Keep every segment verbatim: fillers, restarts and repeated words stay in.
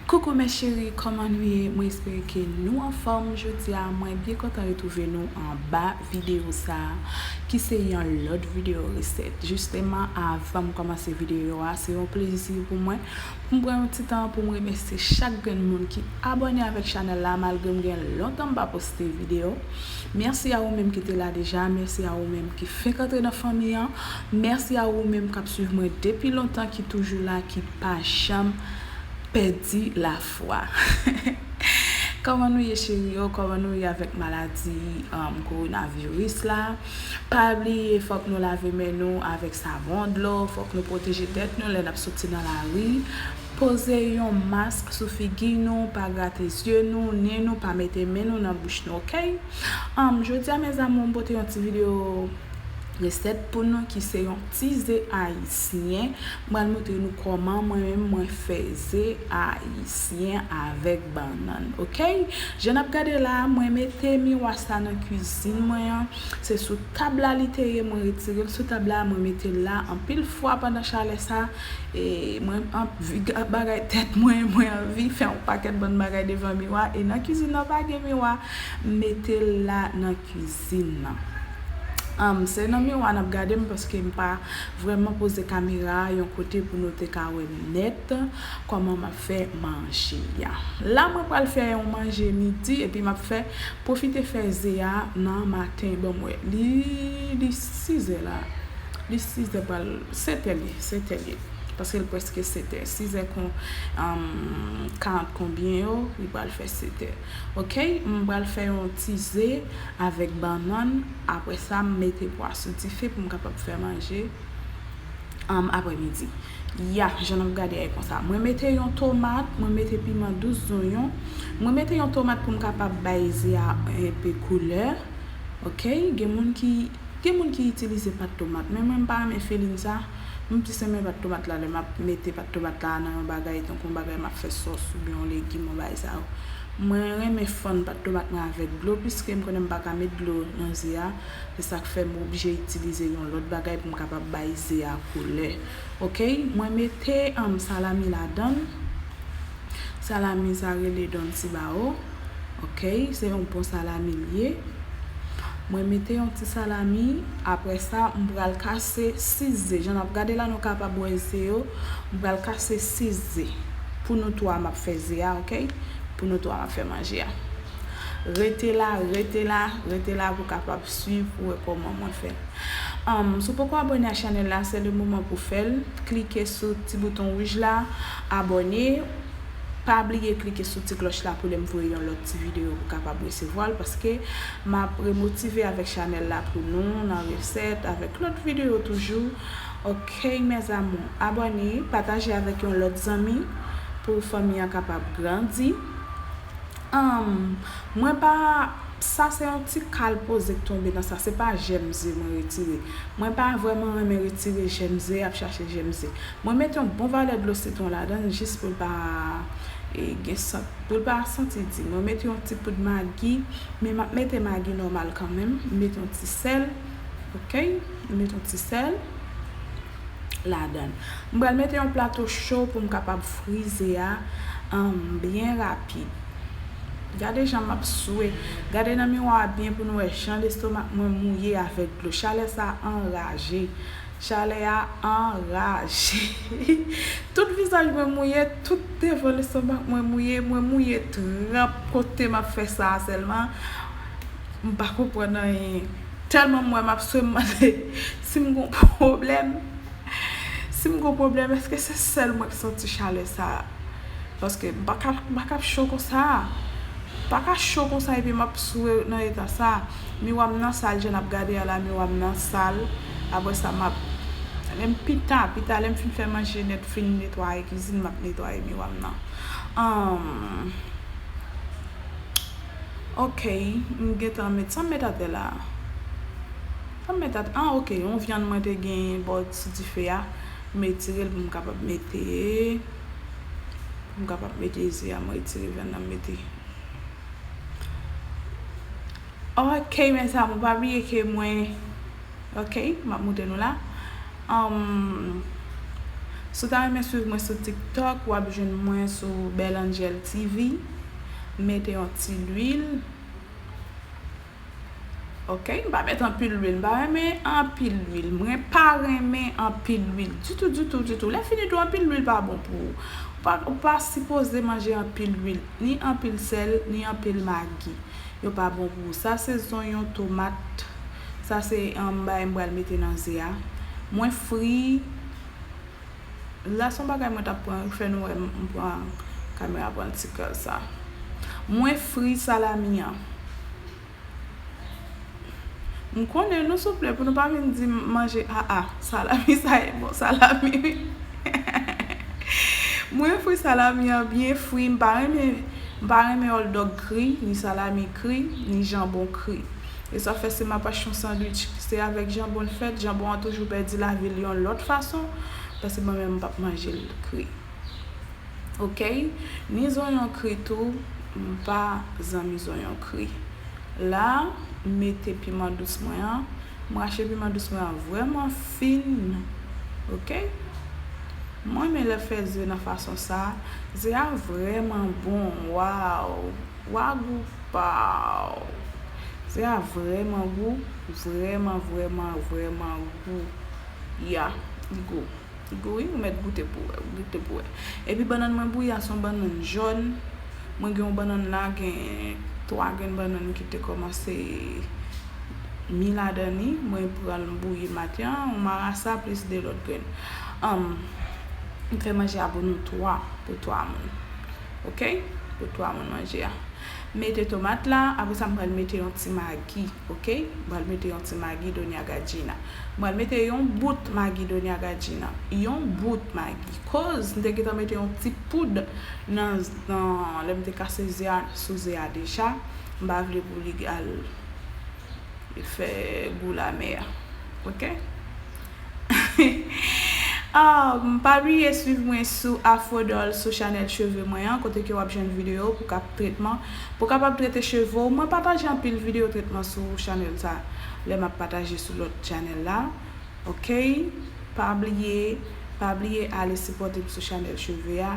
Koukou mes chéries, kòman nou ye? Mwen espere ke nou anfòm. Jodi a, mwen byen kontan retwouve nou anba videyo sa a, ki se yon lòt videyo resèt. Jisteman, avan m kòmanse videyo a, se yon plezi pou mwen pou m pran yon ti tan pou m remèsye chak grenn moun ki abòne avèk chanèl la, malgre m gen lontan m pa poste videyo. Mèsi a ou menm ki te la deja, mèsi a ou menm ki fenk antre nan fanmi an, mèsi a ou menm k ap swiv mwen depi lontan, ki toujou la, ki pa janm pèdi lafwa. Kòman nou ye, cheri yo? Kòman nou ye avèk maladi, um, kowonaviris la? Pa bliye, fòk nou lave men nou avèk savon, dlo, fòk nou pwoteje tèt nou lè n ap soti nan lari. Poze yon mask sou figi nou, pa grate zye nou, nen nou, pa mete men nou nan bouch nou, oke? Um, jodi a, mes amours, m pote yon ti videyo resèt pou nou ki se yon ti ze ayisyen. M pral montre nou kòman mwen menm mwen fè ze ayisyen avèk bannann, oke? Jan n ap gade la, mwen mete miwa sa nan kwizin mwen an. Se sou tab la li te ye, mwen retire l sou tab la, mwen mete l la. Anpil fwa pandan chalè sa, e mwen anvi gad bagay tèt mwen, mwen anvi fè yon pakèt bann bagay devan miwa, e nan kwizin nan pa gen miwa, m mete l la nan kwizin nan. Um, se nan miwa n ap gade m, paske m pa vrèman poze kamera a yon kote pou nou te ka wè m nèt kòman m ap fè manje a. La, mwen pral fè yon manje midi, epi m ap fè, pwofite fè ze a nan maten. Ban m wè, li, li sizè la. Li sizè pral, setè li, setè li. Paske l prèske setè. Sizè kon, um, karant konbyen yo, li pral fè setè. Oke, m pral fè yon ti ze avèk bannann. Apre sa, m mete pwa sou dife pou m kapab fè manje, um, aprèmidi. Ya, jan n ap gade a, e konsa. Mwen mete yon tomat, mwen mete piman dous, zonyon. Mwen mete yon tomat pou m kapab bay ze a enpe koulè. Oke, gen moun ki, gen moun ki itilize pat tomat, men mwen m pa renmen feeling sa. M plis renmen pat tomat la lè m ap mete pat tomat la nan yon bagay, tankou yon bagay m ap fè sòs oubyen yon legim, yon bagay sa yo. Mwen renmen fann pat tomat mwen avèk dlo, piske m konnen m pa ka met dlo nan ze a. Se sa k fè m oblije itilize yon lòt bagay pou m kapab bay ze a koulè. Oke, mwen mete, um, salami ladan l. Salami sa rele Don Cibao. Oke, se yon bon salami l ye. Mwen mete yon ti salami. Apre sa, m pral kase sis ze. Jan n ap gade la, nou kapab wè ze yo. M pral kase sis ze. Pou nou twa, m ap fè ze a, oke? Pou nou twa, m ap fè manje a. Rete la, rete la, rete la pou w kapab swiv, pou w wè kòman mwen fè. Um, si w poko abòne a chanèl la, se le moman pou fè l. Klike sou ti bouton wouj la, abòne. Pa bliye klike sou ti klòch la pou lè m voye yon lòt ti videyo pou w kapab resevwa l, paske m ap remotive avèk chanèl la pou nou, nan resèt, avèk lòt videyo toujou. Oke, mes amours, abòne, pataje avèk yon lòt zanmi pou fanmi an kapab grandi. Um, mwen pa, sa se yon ti kal poze k tonbe nan sa, se pa jèm ze mwen retire. Mwen pa vrèman renmen retire jèm ze, ap chache jèm ze. Mwen mete yon bon valè dlo sitwon ladan l jis pou l pa, e, gen sant, pou l pa santi di. Mwen mete yon ti poud magi, men m ap mete magi nòmal kanmenm. M mete yon ti sèl, oke? M mete yon ti sèl ladan l. M pral mete yon plato cho pou m kapab fri ze a, um, byen rapid. Gade jan m ap swe. Gade nan miwa a byen pou nou wè jan lestomak mwen mouye avèk dlo. Chalè sa anraje. Chalè a anraje. Tout vizaj mwen mouye, tout devan lestomak mwen mouye, mwen mouye trap kote m ap fè sa a sèlman. M pa konprann anyen. Tèlman m wè m ap swe, m mande si m gon pwoblèm. Si m gon pwoblèm, èske se sèl mwen k santi chalè sa a? Paske m pa ka, m pa ka cho konsa. M pa ka cho konsa epi m ap swe nan eta sa. Miwa m nan sal, jan n ap gade a la, miwa m nan sal. Apre sa, m ap, lè m pita, pita, lè m fin fè manje nèt, fin netwaye kizin, m ap netwaye miwa m nan. Ahn, ok, m gentan met, sa m met atè la? Sa m met atè, ah, ok, yon vyann mwen te gen bò sou dife a, m retire l pou m kapab mete, pou m kapab mete ze a, m retire vyann nan, m mete. Ok, mes amours, pa bliye ke mwen, ok, m ap montre nou la. Ahn, Si w ta renmen swiv mwen sou TikTok, w ap jwenn mwen sou Belle Angel T V. Mete yon ti lwil. Ok, m pa met anpil lwil, m pa renmen anpil lwil. Mwen pa renmen anpil lwil ditou, ditou, ditou. Lè fini tou, anpil lwil pa bon pou ou. Ou pa, ou pa sipoze manje anpil lwil, ni anpil sèl, ni anpil magi. Yo pa bon pou ou. Sa se zonyon, tomat. Sa se, um, bagay m pral mete nan ze a. Mwen fri. La se yon bagay mwen t ap pran, fè nou wè m, m pran kamera pran ti kal sa. Mwen fri salami an. M konnen nou souple pou nou pa vin di m manje, a a, salami sa e bon salami wi. Mwen fri salami an byen fri, m pa renmen, m pa renmen hot dog kri, ni salami kri, ni janbon kri. E sa fè si m ap achte yon sandwich, se avèk janbon l fèt, janbon an toujou pèdi lavi l yon lòt fason, paske mwen menm m p ap manje l kri. Ok? Ni zonyon kri tou, m pa zanmi zonyon kri. La, m mete piman dous mwen an. M rache piman dous mwen an vrèman fin. Ok? Mwen renmen lè fè ze nan fason sa. Ze a vrèman bon. Waw! Wagou paw! Ze a vrèman gou. Vrèman, vrèman, vrèman gou. Ya, li gou. Li gou wi, ou mèt goute pou wè, ou goute pou wè. Epi bannann mwen bouyi a se yon bannann jòn. Mwen gen yon bannann la, gen twa grenn bannann ki te kòmanse mi ladan li. Mwen pran l m bouyi maten an, yon marasa plis de lòt grenn. Anm, m fè manje a pou nou twa, pou twa moun. Ok? Pou twa moun manje a. Mete tomat la, apre sa m pral mete yon ti magi, ok? M pral mete yon ti magi Doña Gallina. M pral mete yon bout magi Doña Gallina. Yon bout magi. Koz m te gentan mete yon ti poud nan, nan lè m te kase ze a, sou ze a deja. M pa vle pou li al fè gou lamè. Ok? Ah, pa bliye swiv mwen sou Afrodol sou chanèl cheve mwen an, kote ke w ap jwenn videyo pou kap tretman, pou kapab trete cheve w. Mwen pataje anpil videyo tretman sou chanèl sa, lè m ap pataje sou lòt chanèl la. Ok? Pa bliye, pa bliye ale sipòte m sou chanèl cheve a.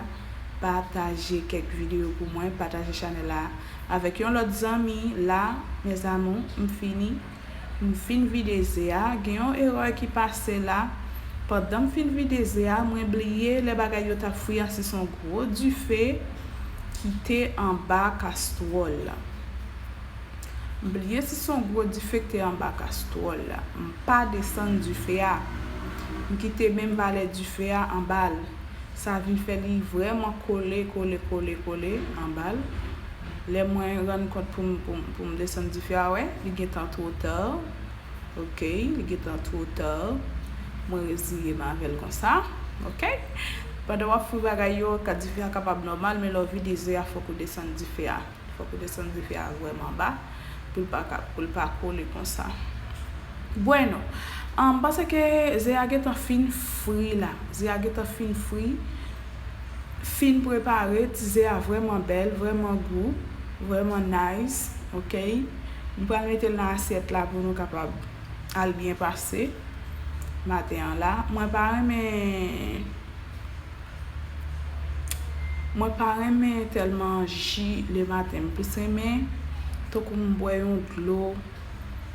Pataje kèk videyo pou mwen, pataje chanèl la avèk yon lòt zanmi. La, mes amours, m fini. M fin vide ze a. Gen yon erè ki pase la. Pandan m fin vide ze a, mwen bliye lè bagay yo t ap fri a, se son gwo dife ki te anba kastwòl la. M bliye si se yon gwo dife ki te anba kastwòl la. M pa desann dife a. M kite menm valè dife a anba l. Sa vin fè li vrèman kole, kole, kole, kole anba l. Lè mwen rann kont pou m, pou m, pou m desann dife a, wè, li gentan twò ta. Ok, li gentan twò ta. Mwen reziye m avè l konsa. Ok? Pandan w ap fri bagay yo, ka dife a kapab nòmal, men lè w vide ze a, fòk ou desann dife a. Fòk ou desann dife a vrèman ba pou l pa ka, pou l pa kole konsa. Bueno, ah, m panse ke ze a gentan fin fri la. Ze a gentan fin fri, fin prepare. Ti ze a vrèman bèl, vrèman gou, vrèman nice. Ok? M pral mete l nan asyèt la pou nou kapab al byen pase maten an la. Mwen pa renmen Mwen pa renmen tèlman ji lematen. M plis renmen tankou m bwè yon dlo.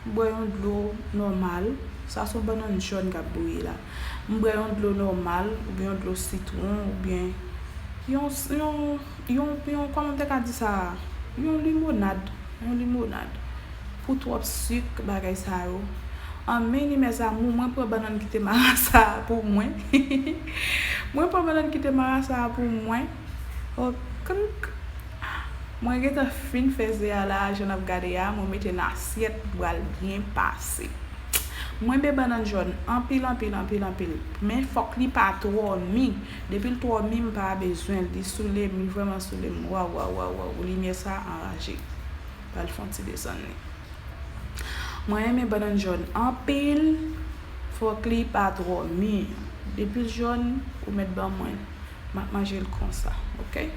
M bwè yon dlo nòmal. Sa se yon bannann jòn k ap bouyi la. M bwè yon dlo nòmal oubyen yon dlo sitwon oubyen yon, yon, yon, yon, kòman m te ka di sa? Yon limonad. Yon limonad. Pou twòp sik, bagay sa yo. An meni, mes amours, mwen pran bannann ki te marasa a pou mwen. Mwen pran bannann ki te marasa a pou mwen. Okrik. Mwen gentan fin fè ze a la, jan n ap gade a, mwen mete nan asyèt, m pral byen pase. Mwen renmen bannann jòn anpil, anpil, anpil, anpil. Men fòk li pa twò mi. Depi l twò mi, m pa bezwen l. Li soule m, li vrèman soule m. Waw, waw, waw, waw. Limyè sa anraje. Pral fè yon ti desann li. Mwen renmen bannann jòn anpil. Fòk li pa twò mi. Depi l jòn, ou mèt ban mwen. M ap manje l konsa, ok?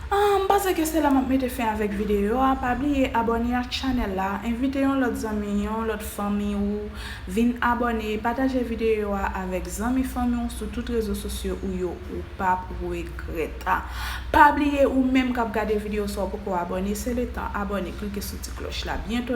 Ah, m pa Panse ke se la m ap mete fen avèk videyo a. Pa bliye abòne ak chanèl la, envite yon lòt zanmi, yon lòt fanmi ou vin abòne, pataje videyo a avèk zanmi fanmi w sou tout rezo sosyo ou yo, ou p ap regrèt. Pa bliye ou menm k ap gade videyo sa ou poko abòne, se letan abòne, klike sou ti klòch la. Byento